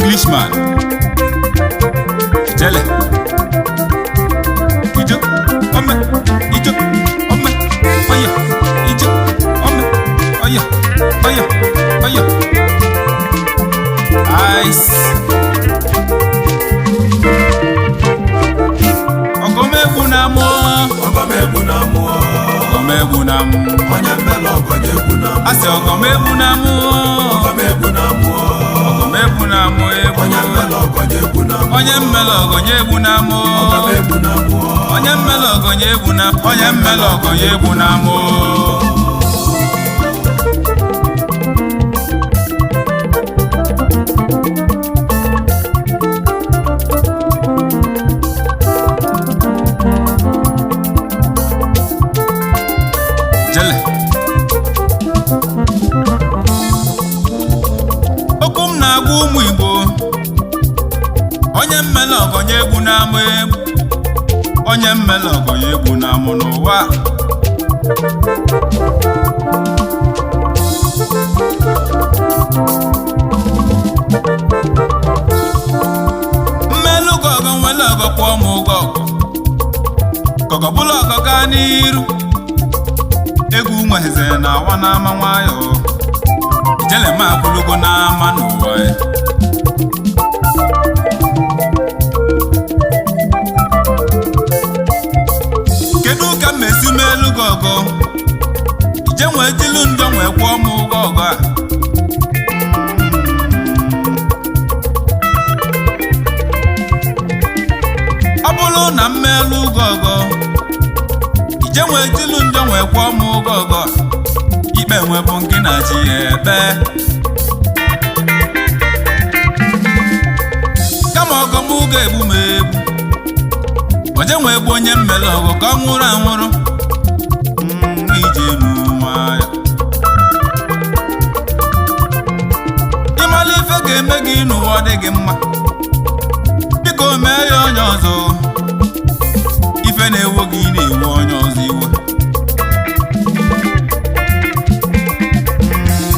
Englishman. Jele. Ijo, ome, ijo, ome, oya, ijo, ome, oya, oya, oya. Ice. Ọgọmegbu na mụ. Ọgọmegbu na mụọ. Ọgọmegbu na mụ. Onye mmele ọgọnye egwu na mụọ. Asị ọgọmegbu na mụ. Ọgọmegbu na mụọ. Ọgọmegbu na mụ egbu. Onye mmele ọgọnye egwu na mụọ. Onye mmele ọgọnye egbu na mụ. Ọgọmegbu na mụọ. Onye mmele ọgọnye egbu na, onye mmele ọgọnye egbu na mụ. Jele. Okwu m na-agwa ụmụ Igbo, onye mmele ọgọnye egbu na-amụ egbu, onye mmele ọgọnye egbu na-amụ n'ụwa. Mmelụ gọgọ nwere ọgọ kwụọ m ụgwọ ọgọ, gọgọ bụla ọgọ gaa n'iru. Egwu nweheze na awa n'ama nwayọọ, ijele m akwụlugo n'ama n'ụwa ya. Kedu ka m esi melu gị ọgọ, ije nwee jilu njọ nwee kwụọ m ụgwọ ọgọ a? Ọ bụrụ na m melu gị ọgọ, ije nwee jilu njọ nwee kwụọ m ụgwọ ọgọ a, ikpe nwebụ nke na chi ya ebe. Kama ọgọ m ga-egbu m egbu, oje nwee gbu onye mmele ọgụ ka ọ nwụrụ anwụrụ. Ije nwayọ, ịmala ife ga-eme gị n'ụwa ọ dị gị mma, biko mee ya onye ọzọ. Ife na-ewo gị na-ewe onye ọzọ iwe.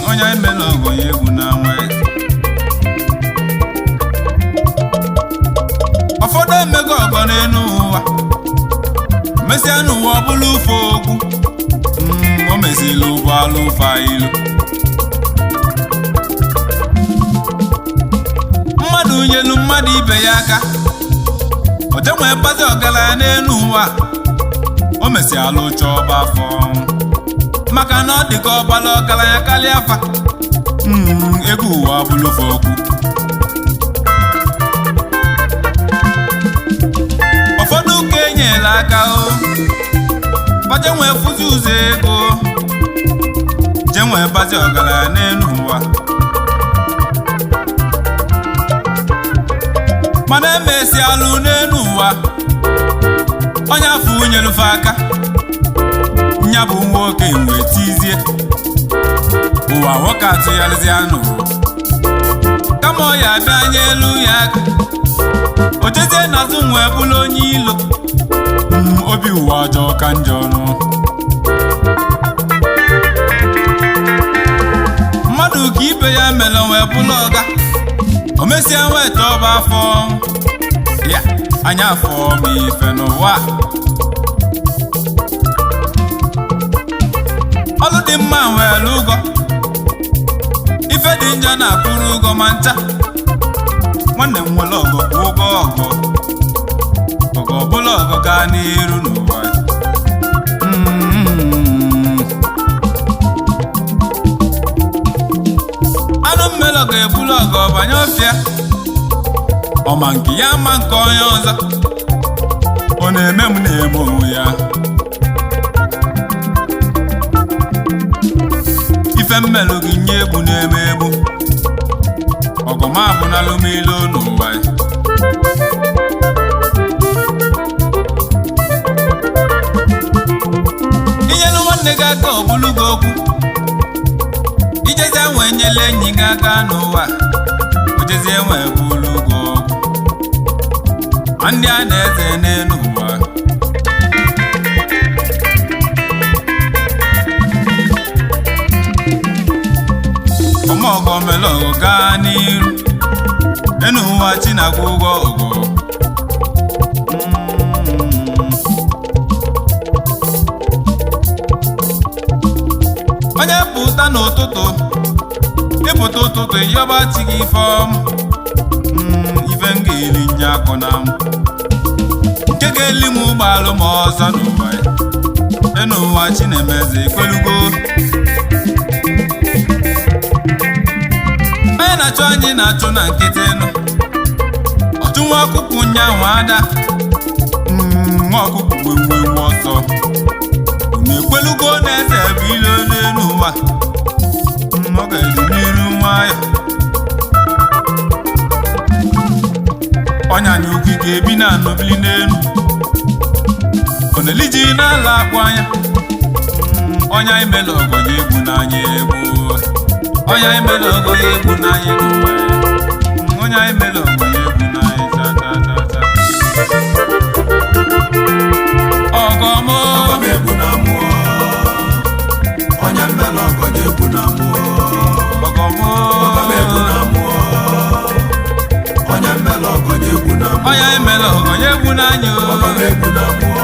Onye emela ọgọ ya egwu na nwa ya. Ụfọdụ emego ọgọ n'elu ụwa, mesịa n'ụwa ọ bụla ụfọ okwu. O mesịrị ụgbọala ụfa ilu. Mmadụ nyelu mmadụ ibe ya aka, o jenwee bazi ọgaranya n'elu ụwa. O mesịa lụcha ọba afọ, maka na ọ dị ka ọbala ọgaranya karịa afa. Ego ụwa bụlụ ụfọ okwu. Ụfọdụ ka enyela aka, o baje nwee fụzi ụzọ ego, je nwee bazi ọgaranya n'elu ụwa. Mana emesialụ n'elu ụwa, onye afọ nyelufe aka nya bụ nwoke wee tizie ụwa, nwoke atụgharịzịa n'ụwa kama ọ ya abịa nye elu ya aka, o jezie n'azụ nwee bụrụ onye ilo. Obi ụwa ọjọọ ka njọ nụ. Mmadụ ka ibe ya mere wee bụrụ ọga, o mesịa nweta ọba afọ ya anya afọ ma ife n'ụwa. Ọlụ dị mma nwere ụgọ, ife dị njọ na-akwụrụ ụgọ ma ncha. Nwanne m nwere ọgọ kwụ ụgwọ ọgọ, ọgọ ọbụla ọgọ gaa n'iru n'ụwa. Anụ mmelọ ga-ebulu ọgọ banye ọfịa, ọma nke ya ma nke onye ọzọ. Ọ na-eme m na-eme onwe ya. Ife mmelụ gị nye egwu na-eme egbu ọgọm abụnalụ m ilu n'ụwa. Inyelu nwanne gị aka, ọ bụlụ gị okwu. Ijezie nwee nyele enyi gị aka n'ụwa, ojezie nwee bụlụ gị okwu. Ma ndị a na-eze n'elu ụwa, ọmọgọ melọgọ gaa n'iru. Enu ụwa chi na-akwụ ụgwọ ọgọ. Onye pụta n'ụtụtụ, ịpụta ụtụtụ ịyọba chi gị ife ọma. Ife m ga-eli nye akọ na m nke ga-eli m ụgbọalụ ma ọzọ n'ụwa ya. Enu ụwa chi na-emeze ekwelugo. Onye na-achụ anyị na-achụ na nkịtị nụ ọchụ nwa ọkụkụ nyanwụ ada. Nwa ọkụkụ gbe ewu ọsọ. Unu ekwelugo na eze bụ ilo n'elu ụwa. Ọ ga-eri n'iru nwayọ. Ọnya anya ukwu ga-ebi na anọbili n'elu oneliji n'ala akpụ anya. Ọnya imela ọgọ ya egwu n'anya egwu. Ọnya imela ọgọ ya egwu n'anya n'ụwa ya. Ọnya imela ọgọ ya egwu n'anya cha cha cha cha. Ọgọ mụ. Ọgọ m egwu na mmụọ. Onye mmela ọgọ ya egwu na mmụọ. Ọgọ mụ. Ọgọ m egwu na mmụọ. Onye mmela ọgọ ya egwu na mmụọ. Ọnya imela ọgọ ya egwu n'anya o. Ọgọ m egwu na mmụọ.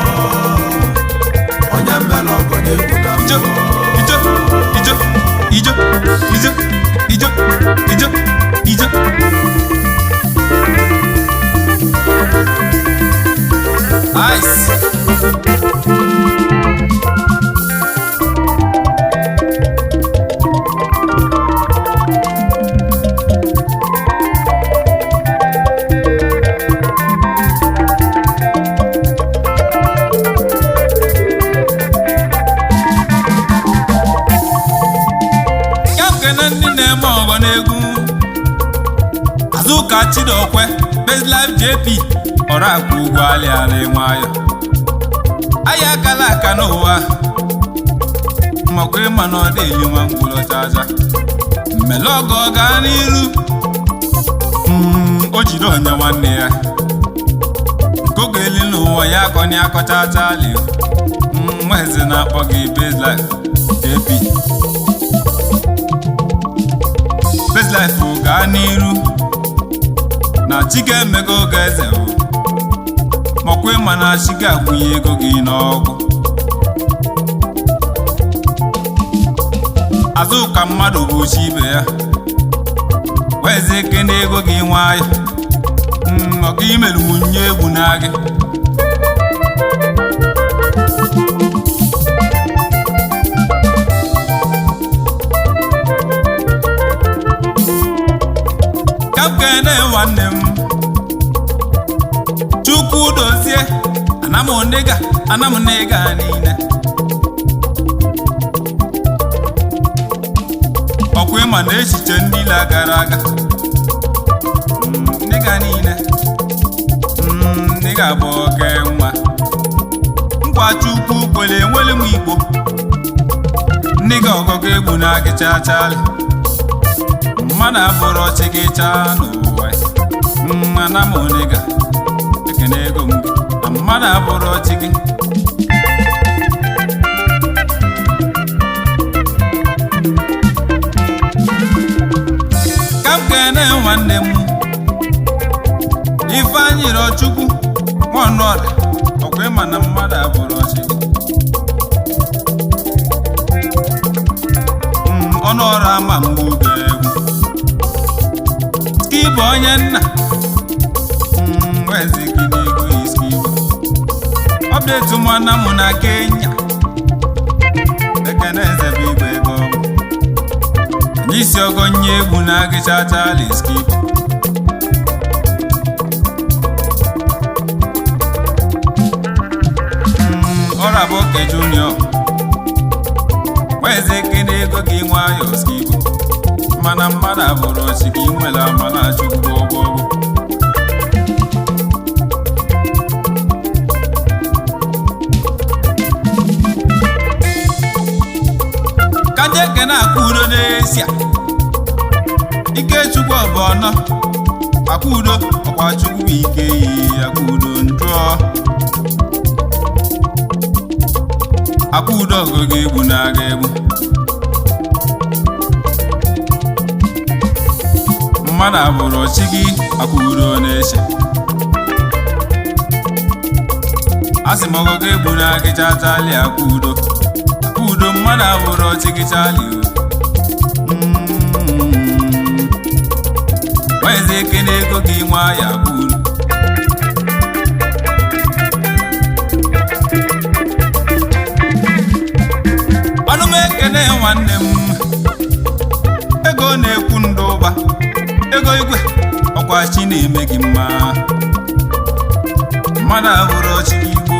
Onye mmela ọgọ ya egwu na Ijo, mmụọ. ijo, ijo, ijo, ijo, ijo, ijo, ijo. Ice. Ya nkene ndị na-eme ọgọ n'egwu. Azụka Chidokwe, Best Life JP, ọrụ akwụ ụgwọ alị alị nwayọ. Anyị akala aka n'ụwa, makwa ịma na ọ dị eli nwa ngwụlọ chacha. Mmele ọgọ gaa n'iru. O jide onye nwanne ya. Nke oge eli n'ụwa ya akọ na akọ chacha alị. Nwa eze na-akpọ gị Best Life JP. Best Life gaa n'iru na chi ga-emego oge eze o. Makwa ịma na chi ga-akwụnye ego gị n'ọkụ. Azụka mmadụ bụ chi ibe ya weze kene ego gị nwayọ. Ọka imeru nwunye egwu na gị. Ka m kene nwanne m Chukwu dozie anamụnịga anamụnịga niile. Ọkwa ịma na echiche ndị la gara aga. Nịga niile. Nịga bụ oke nwa nkwa Chukwu kwere enwere m Igbo. Nịga ọgọgọ egwu na gị chachalị. Mmadụ abụrụ ọchị gị chaa n'ụwa. Anamụnịga ekene ego m gị na mmadụ abụrụ ọchị gị. Ka m kene nwanne m Ifeanyị Rọchukwu nwanọrịa, ọkwa ịma na mmadụ abụrụ ọchị gị. Ọnụ ọrụ ama mgbe oge egwu Skibo onye nna. Wezikinigo iskibo ọbdetu nwanna mụ na Kenya. Ekene eze bụ igwe ego anyị isi ọgọ nye egwu na agịchachala skibo. Ọra bụ oke junior weze kene ego gị nwayọ skibo mana mmadụ abụrụ ọchị gị nwere amala Chukwu gbọgbọgbọ. Ka ndị ekene akwa udo n'esia Ikechukwu ọbụ ọnọ akwa udo ọkwa Chukwu bụ ike yi akwa udo njụọ akwa udo ọgụgụ egbu na-aga egbu mmadụ abụrụ ọchị gị. Akwudo na-eche asị m ọgọgọ egbu na gị chachali. Akwudo, Akwudo, mmadụ abụrụ ọchị gị chali o. Nweze, ekene ego gị nwayọ. Akwudo, ọnụ m ekene nwanne m. Ego na-ekwu ndụ ụba, ego igwe, ọkwa chi na-eme gị mma. Mmadụ abụrụ ọchị gị igbo.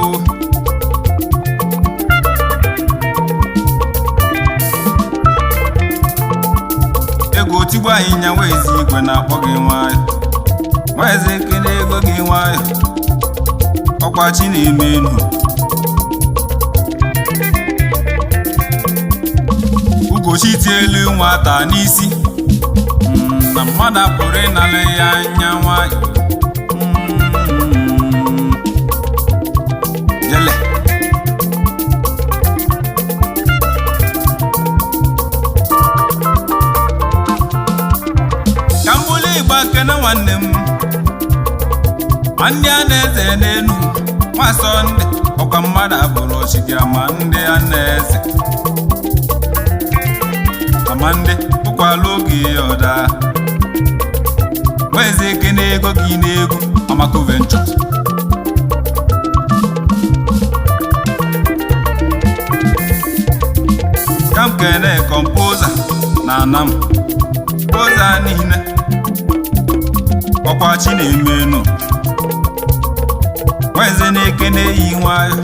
Ego tigbu anyị nya. Nwezi igwe na-akpọ gị nwayọ. Nwezi, ekene ego gị nwayọ, ọkwa chi na-eme enu. Ugochi tielu nwata n'isi na mmadụ apụrụ ịnara ya anya nwayọ. Jele ka m bụrụ ịgba kene nwanne m, ma ndị a na-eze n'elu nwa Sọnde, ọkwa mmadụ abụrụ ọchị gị ama ndị a na-eze ama ndị ụkwala oge ya ọda. Nweze, ekene ego gị n'ego Amako Venture. Ka m kene composer na anam poza niile, ọkwa chi na-eme enu. Nweze na-ekene yi nwayọ.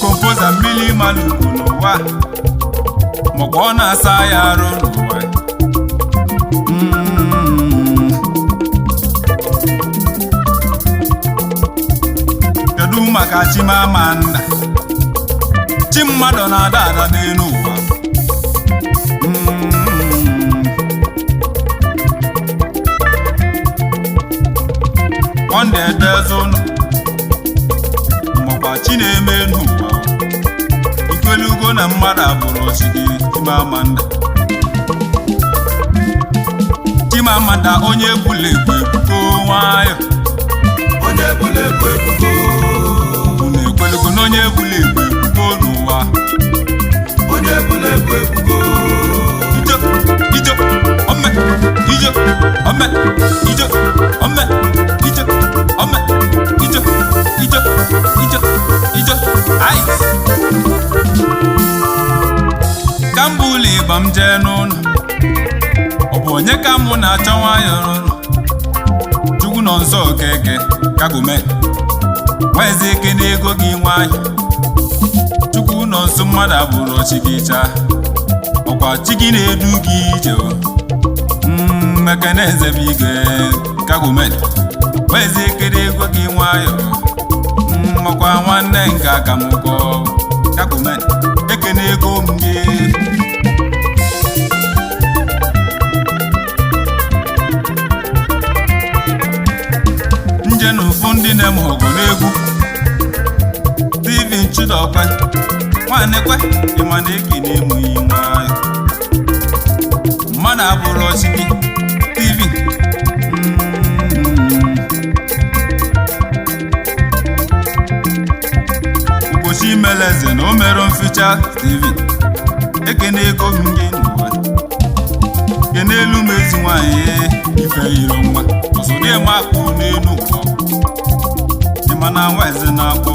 Composer mmiri malụgo n'ụwa, makwa ọ na-asa ya arụ n'ụwa. Kedu maka Chimamanda? Chi mmadụ na-ada ada n'elu ụwa. Ọ na-edezi ụlọ, makwa chi na-eme n'ụwa. Ikwelugo na mmadụ abụrụ chi gị. Chimamanda, Chimamanda, onye egbula egbu ebugo nwayọ. Onye egbula egbu ebugo. Unu ekwelugo na onye egbula egbu ebugo n'ụwa? Onye egbula egbu ebugo. Ijo ijo ome, ijo ome, ijo ome, ijo ome, ijo ijo ijo ijo ice. Ka m bụ ụlọ ịgba m jee n'ụlọ, ọ bụ onye ka mụ na-achọ nwayọ n'ụlọ? Chukwu nọ nso, Okeke kagome nweze, ekene ego gị nwayọ. Chukwu nọ nso, mmadụ abụrụ ọchị gị chaa, ọkwa chi gị na-edu gị ije o. Mekene eze bụ igwe kagome nweze, ekene ego gị nwayọ. Ọkwa nwanne nke aka m ụgwọ kagome, ekene ego m gị. Nje na ụfụ ndị na-eme ọgụ n'egwu. Steven Chidokwe nwanne kwe, ịma na eke na-emughị nwayọ, mmadụ abụrụ ọchị gị Steven. Ụbọchị imele eze na o mere mficha. Steven, ekene ego m gị n'ụwa, kene elu m ezi nwanyị ife yiri nwa ọzọdịma akpụ n'elu ụwa. Ịma na nwa eze na-akpọ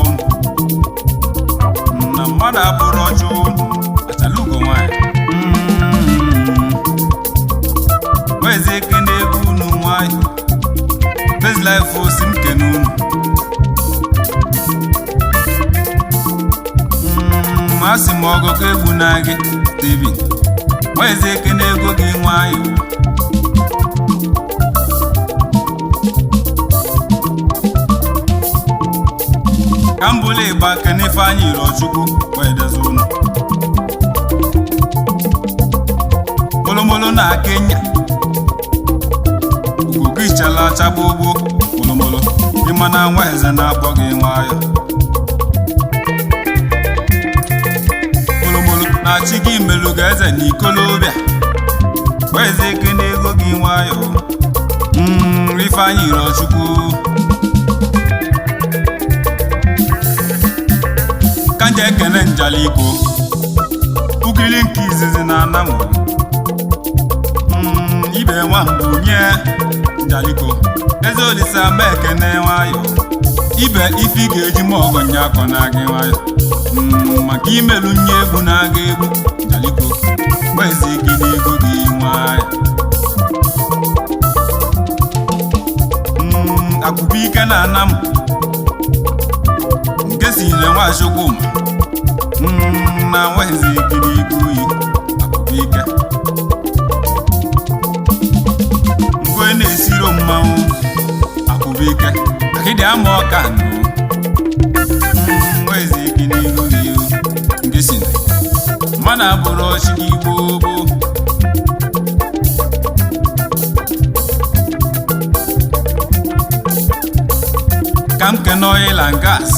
unu na mmadụ abụrụ ọjọọ unu achala ugo nwanyị. Weze, ekene ego unu nwanyị best life osi m kene unu. Asị m ọgụgụ egbu na gị Steven Nweze, ekene ego gị nwayọ. Ka m bụla ịgba kene Ifeanyị Irochukwu wee dozie ụlọ molomolo na Kenya. Ugogo ichala acha gbogbo molomolo, ịma na nwa eze na-akpọ gị nwayọ. Molomolo na Na chi gị melugo eze na ikolobịa. Weze ekene ego gị nwayọọ. Ifeanyị Rochukwu. Ka nje ekene njaliko. Ugili nke izizi na anamụ. Ibe nwa mbụ nye njaliko. Eze Olisa ma ekene nwayọọ. Ibe ife ị ga-eji ma ọgọ nye akọ na gị nwayọọ. Maka imelu nye egwu na-aga egwu njaliko. Weze ekene ego gị nwayọọ. Akụbụike na anam nke si na Nwachukwuma na nweze ekene ego yi akụbụike. Mgbe na-esiro mmanwụ akụbụike akịdị ama ọka nụ. Nweze ekene ego gị nke si na mmadụ abụrụ ọchị gị gboo gboo. Ka m kene oil and gas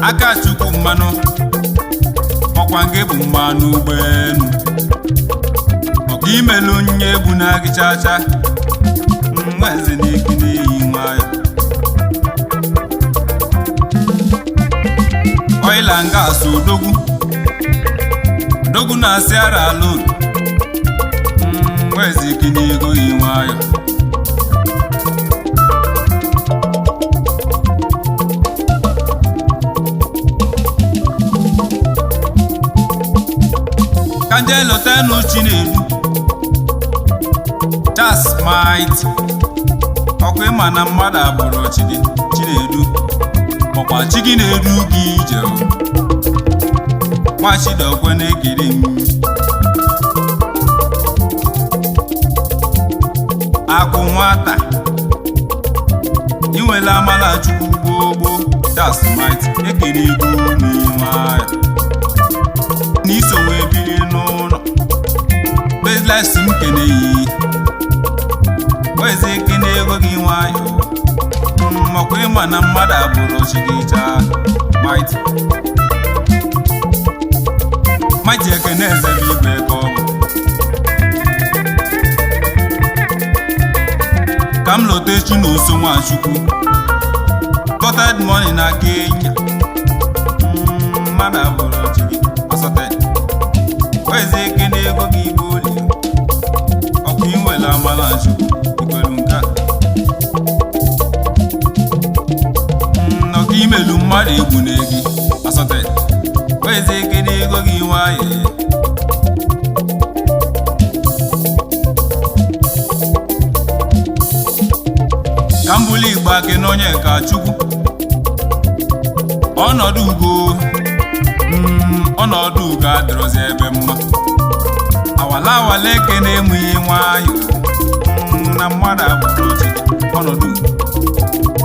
aka Chukwu mmanụ ọkwa nke bụ mmanụ ụgbọelu ọka imelu nye egwu na-agị chacha. Nweze na-ekene eyi nwayọ. Oil and gas odogwu odogwu na-asị ara alone. Nweze ekene ego yi nwayọ. Ka nje lọtanụ Chinedu Charles Might. Ọkwa ịma na mmadụ abụrụ chi gị Chinedu ọkwa chi gị na-edu gị ije o. Nwa Chidokwe na-ekiri m. Akụ nwata inwela amala Chukwu gboo gboo. Charles Might ekere ego n'ime ahịa n'iso wee biri n'ụlọ bezles m kene yi. Weze ekene ego gị nwayọọ. Ọkwa ịma na mmadụ abụrụ chi gị chaa. Might Might ekene eze bụ igwe ka ọ bụ. Ka m lote chi na oso Nwachukwu Gutted money na Kenya. Mmadụ abụrụ chi gị asọte. Weze ekene ego gị igbo oli ọkwa inwere amala Chukwu ikwelu nke a. Ọka imelu mmadụ egwu na gị asọte. Weze ekene ego gị nwayọọ. Ka m bulu igba gị n'onye ka Chukwu ọnọdụ ugo. Ọnọdụ ugo adịrọzi ebe mma. Awala awala eke na-enweghị nwayọ. Na mmadụ abụrụ chi ọnọdụ ugo.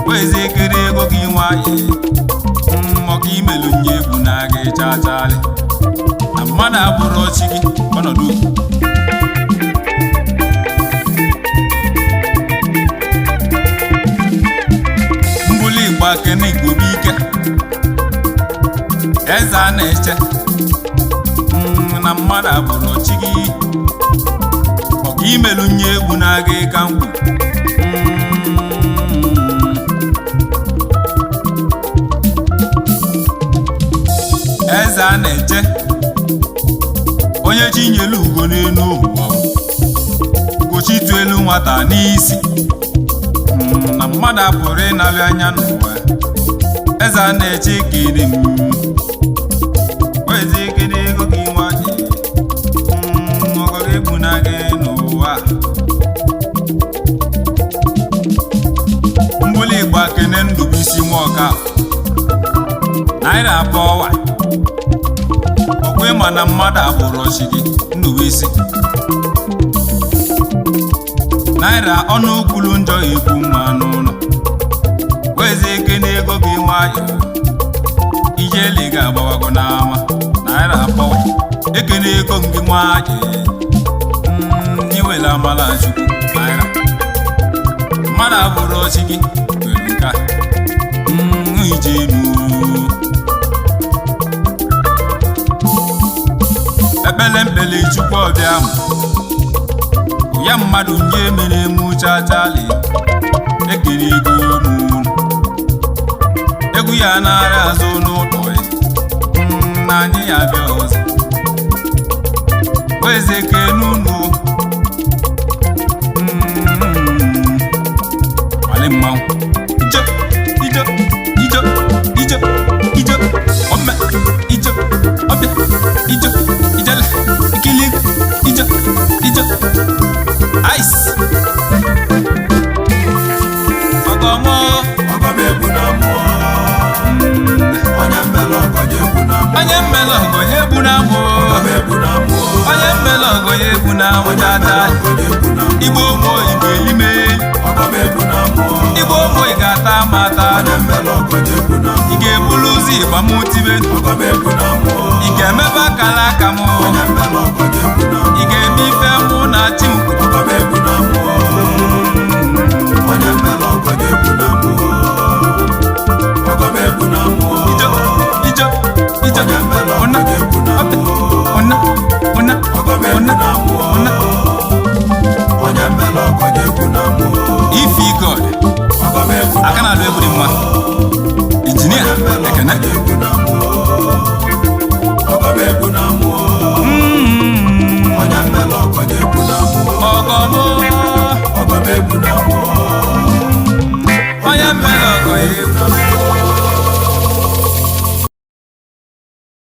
Weze ekere ego gị nwayọ. Ọka imelu nye egwu na-aga chachalị. Na mmadụ abụrụ chi gị ọnọdụ ugo. Mbuli igba kene igbobi ike eze a na-eche. Na mmadụ abụrụ chi gị ọka imelu nye egwu na-aga ịka nkwụ. Eze a na-eche onye chi nyelu ugo n'elu ụwa ugochi tụ elu nwata n'isi. Na mmadụ apụrụ ịnalị anya n'ụwa. Eze a na-eche kiri m. Weze ekene ego gị nwanyị. Ọgọrọ egbu na gị n'ụwa. Mbuli igba kene Ndụbụisi Nwaọka naira abụọ wa. Ọkwa ịma na mmadụ abụrụ chi gị Ndụbụisi naira ọnụ kwulu njọ ekwu mma n'ụlọ. Weze ekene ego gị nwayọọ. Ijele ga-agbawago n'ama naira abụọ ekene ego gị nwayọọ. Iwere amala Chukwu naira mmadụ abụrụ chi gị kwere nka. Ije elu. Ekpele mkpele Chukwu ọbịa m ya mmadụ nye mere emu chachali ekere ego mụ egwu ya nara azụ n'ụlọ ya. Na anyị ya bịa ọzọ weze kenunu. Wale mmanwụ ije ije ije ije ije ome ije ọbịa ije ijele ikili ije ije ice ọgọmọ. Ọgọ m egbu na mmụọ. Onye mmele ọgọ ya egbu na mmụọ. Onye mmele ọgọ ya egbu na mụ. Ọgọ m egbu na mmụọ. Onye mmele ọgọ ya egbu na mụ tata. Ọgọ ya egbu na mmụọ. Igbo ụmụ Igbo elime. Ọgọ m egbu na mmụọ. Igbo ụmụ ị ga-ata ma ata. Onye mmele ọgọ ya egbu na ị mmụọ. ga-ebulu ụzọ ịgba m tibe. Ọgọ m egbu na mmụọ. Ị ga-emebe akara aka m. Onye